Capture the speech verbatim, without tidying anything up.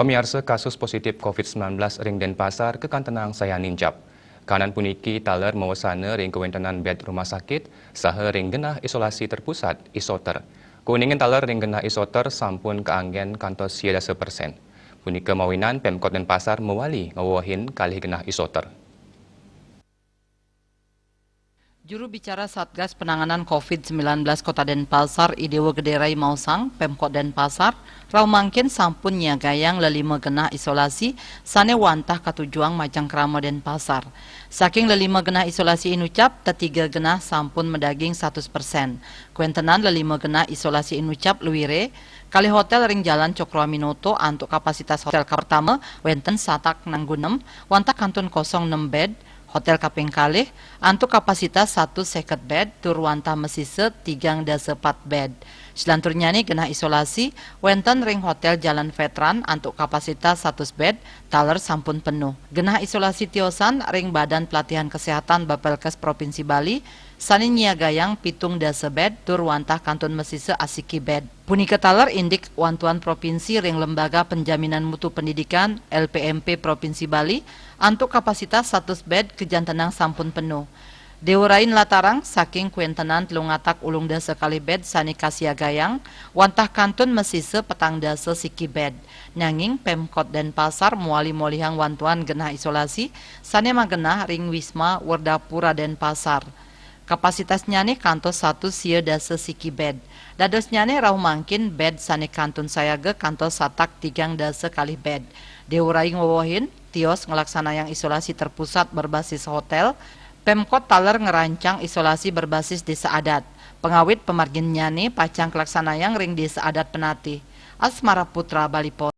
Pamiarsa, kasus positif covid sembilan belas ring Denpasar kakantenang sayan nincap. Kahanan puniki taler mawesana ring kawentenan bed rumah sakit saha ring genah isolasi terpusat, isoter. Kauningin taler ring genah isoter sampun kaanggen kantos sia dasa persen. Punika mawinan Pemkot Denpasar mawali ngawewehin kalih genah isoter. Juru bicara Satgas Penanganan covid sembilan belas Kota Denpasar, I Dewa Gede Rai maosang, Pemkot Denpasar rauh mangkin sampun nyiagayang lelima genah isolasi sane wantah katujuang majeng krama Denpasar. Saking lelima genah isolasi inucap, tetiga genah sampun madaging satus persen. Kawentenan lelima genah isolasi inucap luire, kalih hotel ring Jalan Cokroaminoto antuk kapasitas hotel kapertama wenten satak nanggu nem wantah kantun kosong nem bed, hotel kaping kalih antuk kapasitas satus seket bed tur wantah masisa tigang dasa pat bed. Selanturnyane genah isolasi wenten ring Hotel Jalan Veteran antuk kapasitas satus bed taler sampun penuh. Genah isolasi tiosan ring Badan Pelatihan Kesehatan Bapelkes Provinsi Bali sane nyiagayang pitung dasa bed tur wantah kantun masisa asiki bed. Punika taler indik wantuan provinsi ring Lembaga Penjaminan Mutu Pendidikan, L P M P, Provinsi Bali antuk kapasitas satus bed kajantenang sampun penuh. Dewa Rai nlatarang, saking kawentenan telung atak ulung dasa kalih bed sane kasiagayang, wantah kantun masisa petang dasa siki bed. Nanging Pemkot Denpasar mawali molihang wantuan genah isolasi sane magenah ring Wisma Werdapura Denpasar. Kapasitasnyane kantos satus sia dasa siki bed. Dadosnyane rauh mangkin bed sane kantun sayaga kantos satak tigang dasa kalih bed. Dewa Rai ngwewehin, tios nglaksanayang isolasi terpusat berbasis hotel, Pemkot taler ngrancang isolasi berbasis desa adat. Pangawit pamarginnyane pacang kalaksanayang ring desa adat Penatih. Asmara Putra, Bali Post.